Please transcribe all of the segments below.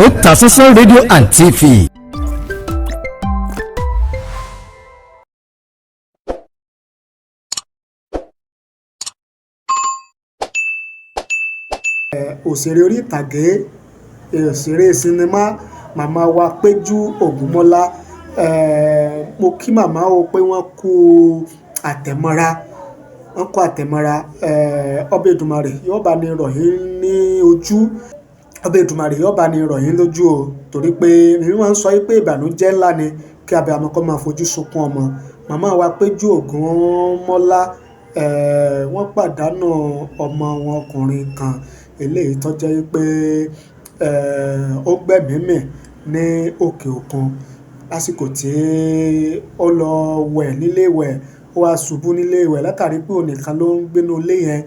Otasansan rédíò and TV. Òṣèré orí ìtàgé, òṣèré sinimá, màmá wa Péjú Ògúnmọ́lá, mo kí màmá o pé wọ́n kú àtẹ̀mọ́ra, wọ́n kú àtẹ̀mọ́ra. Ọbẹ̀ Èdùmàrè yóò bá ní rọ̀ yín ní ojú, ọbẹ̀ Èdùmàrè yóò bá ní rọ̀ yín lójú o, torí pé èmi máa ń sọ pé ìbànújẹ́ ńlá ni kí abiyamọ kó máa fojú sunkún ọmọ. Màmá wa Péjú Ògúnmọ́lá, wọ́n pàdánù ọmọ wọn ọkùnrin kan, eléyìí tó jẹ́ pé ó gbẹ̀mímì ní òkè òkun lásìkò tí ó lọ wẹ̀ nílé ìwẹ̀. Ó wá ṣubú nílé ìwẹ̀ látàrí pé òun nìkan ló ń gbénú ilé yẹn,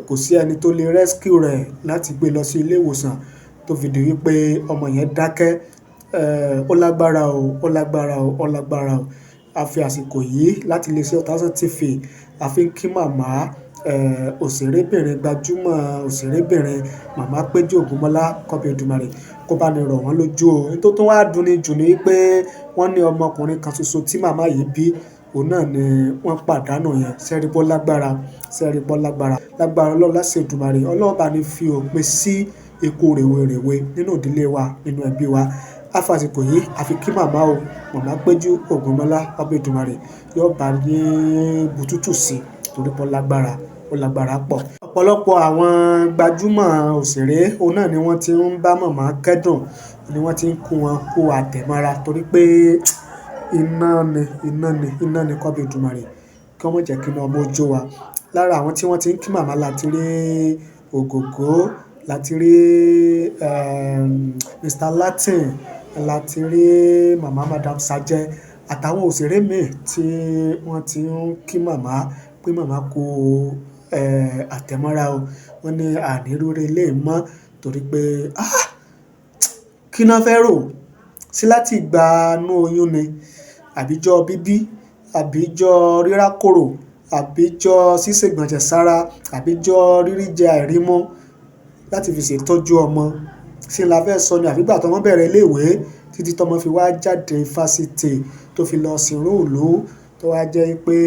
kò sí ẹni tó lè rescue rẹ̀ láti gbé lọ sí ilé ìwòsàn, tó fi di wípé ọmọ yẹn dákẹ́. Ó lágbára o, ó lágbára o, ó lágbára o. A fi àsìkò yìí láti iléeṣẹ́ Otasansan TV, a fi ń kí màmá, òṣèrébìnrin, gbajúmọ̀ òṣèrébìnrin, màmá Péjú Ògúnmọ́lá, kọ́bí Èdùmàrè kó bá ní rọ̀ wọ́n lójú o. Ní tó tún wá dunni jù ni wípé wọ́n ní ọmọkùnrin kan ṣoṣo tí màmá yìí bí, òun náà ni wọ́n pàdánù yẹn. Sẹ́rí bọ́ lágbára, sẹ́rí bọ́ lágbára, lágbára Ọlọ́run láṣẹ Èdùmàrè. Ọlọ́run bá ní fi òpin sí ikú rèwerèwe nínú ìdílé wa, nínú ẹbí wa. A fàsìkò yìí a fi kí màmá o, màmá Péjú Ògúnmọ́lá, ọbẹ̀ Èdùmàrè yóò bá ní bùtútù sí, torí pé ó lágbára, ó lágbára pọ̀. Ọ̀pọ̀lọpọ̀ àwọn gbajúmọ̀ òṣèré, òun náà ni wọ́n ti ń bá màmá kẹ́dùn, ni wọ́n ti ń kó wọn kó àtẹ̀mọ́ra, torí pé iná ni, iná ni, iná ni, kọ́bí Èdùmàrè kí wọ́n má jẹ́ kí iná ọmọ ó jó wa. Lára àwọn tí wọ́n ti ń kí màmá láti rí Ògògó, láti rí Mr. Latin, láti rí màmá Madam Sajẹ àtàwọn òṣèré míì tí wọ́n ti ń kí màmá pé màmá kú àtẹ̀mọ́ra o. Wọ́n ní ànírúurú ilé mọ́, torí pé kí ná fẹ́ rò sí láti gba inú oyún ni, àbíjọ́ bíbí, àbíjọ́ rírákòrò, àbíjọ́ ṣíṣègbọ̀nsẹ̀ sára, àbíjọ́ rírí jẹ àìrímú láti fi ṣètọ́jú ọmọ. Sí la fẹ́ sọ ni, àbígbà tọ́mọ bẹ̀rẹ̀ iléèwé títí tọ́mọ fi wá jáde fásitì, tó fi lọ sìnrú ìlú, tó wá jẹ́ pé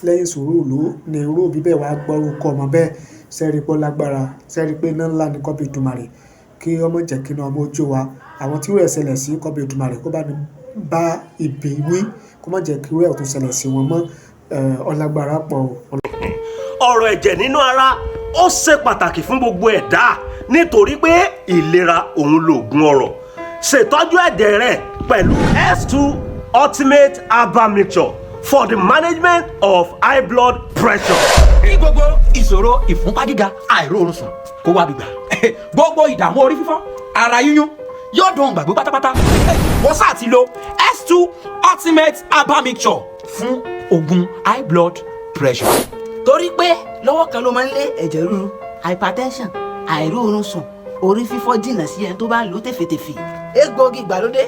lẹ́yìn sùúrù ìlú ni irú òbí bẹ́ẹ̀ wá gbọ́rúkọ ọmọ bẹ́ẹ̀. Sẹ́rí pé ó lágbára, sẹ́rí pé iná ńlá ni, kọ́bí Èdùmàrè kí ọmọ jẹ́ kí iná ọmọ ojú wa. Àwọn tí irú ẹ̀ ṣẹlẹ̀ sí, kọ́bí Èdùmàrè kó bá ní bá ibi wí, kó má jẹ́ kí irú ẹ̀ tó ṣẹlẹ̀ sí wọn mọ́. Ó lágbára pọ̀ o. Ọ̀rọ̀ ẹ̀jẹ̀ nínú ara ó ṣe pàtàkì fún gbogbo ẹ̀dá, nítorí pé ìlera òun lòògùn ọrọ̀. Ṣètọ́jú ẹ̀jẹ̀ rẹ pẹ̀lú S2 Ultimate Herbal Mixture for the management of high blood pressure. Kí gbogbo ìṣòro ìfúnpá gíga, àìróorun sùn kó wá gbígbà, gbogbo ìdààmú orí fífọ́, ara yíyún yóò dùn gbàgbé pátápátá. Wọ́n sáà ti lo S2 Ultimate Herbal Mixture fún oògùn high blood pressure. Torí pé lọ́wọ́ kan ló máa ń lé ẹ̀jẹ̀ ríru, hypertension, àìróorun sùn, orí fífọ́ jìnnà sí ẹni tó bá ń lò tẹ̀fẹ̀tẹ̀fẹ̀. Egbòogi ìgbàlódé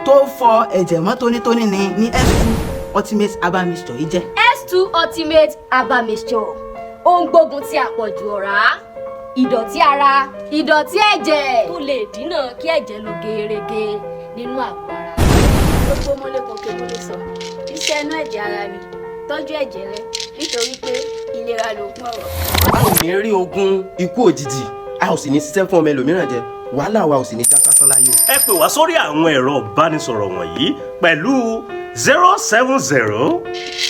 tó fọ ẹ̀jẹ̀ mọ́ tónítóní ni ní S2 Ultimate Herbal Mixture yìí jẹ́. S2 Ultimate Herbal Mixture, ó ń gbógun ti àpọ̀jù ọ̀rá, ìdọ̀tí ara, ìdọ̀tí ẹ̀jẹ̀ tó lè dínà kí ẹ̀jẹ̀ lọ gerege nínú àgọ́ ara. Gbogbo mọ́lẹ́kọ̀ọ́kẹ́ mo lè sọ iṣẹ́ inú ẹ̀jẹ̀ ara mi, tọ́jú ẹ̀jẹ̀ rẹ, nítorí pé ìlera lòògùn ọ̀rọ̀. A ò ní rí ogun ikú òjijì, a ò sì ní ṣiṣẹ́ fún ọmọ ẹlòmíràn jẹ, wàhálà wa ò sì ní já sásán láyé o. Ẹ pè wá sórí àwọn ẹ̀rọ ìbánisọ̀rọ̀ wọ̀nyí pẹ̀lú 070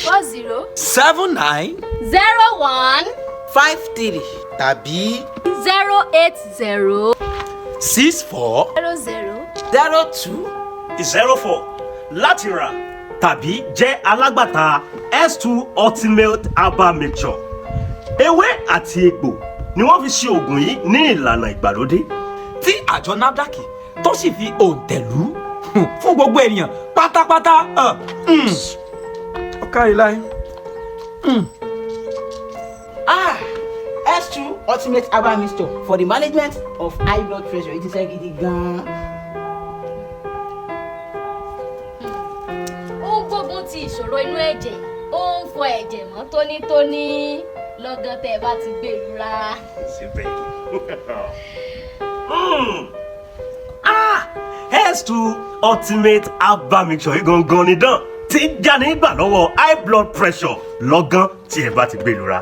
40 79 01 53 tàbí 080 64 00 02 04 láti rà tàbí jẹ́ alágbàtà S2 Ultimate Herbal Mixture. Ewé àti egbò ni wọ́n fi ṣe oògùn yìí ní ìlànà ìgbàlódé. Tí àjọ NAFDAC tó sì fi òǹtẹ̀lú fún gbogbo ènìyàn pátápátá. Ọ̀kárí láyé. Ah, S2 Ultimate Herbal Mixture for the management of high blood pressure yìí ti ṣe gidi gan-an. Ó ń gbógun ti ìṣòro inú ẹ̀jẹ̀, ó ń fọ ẹ̀jẹ̀ mọ́ tónítóní lọ́gán tẹ́ ẹ bá ti gbé lura. Síbẹ̀. Ah! S2 Ultimate Herbal Mixture yìí gangan ni dán tí ń jáni gbà lọ́wọ́ high blood pressure lọ́gán tí ẹ bá ti gbé lura.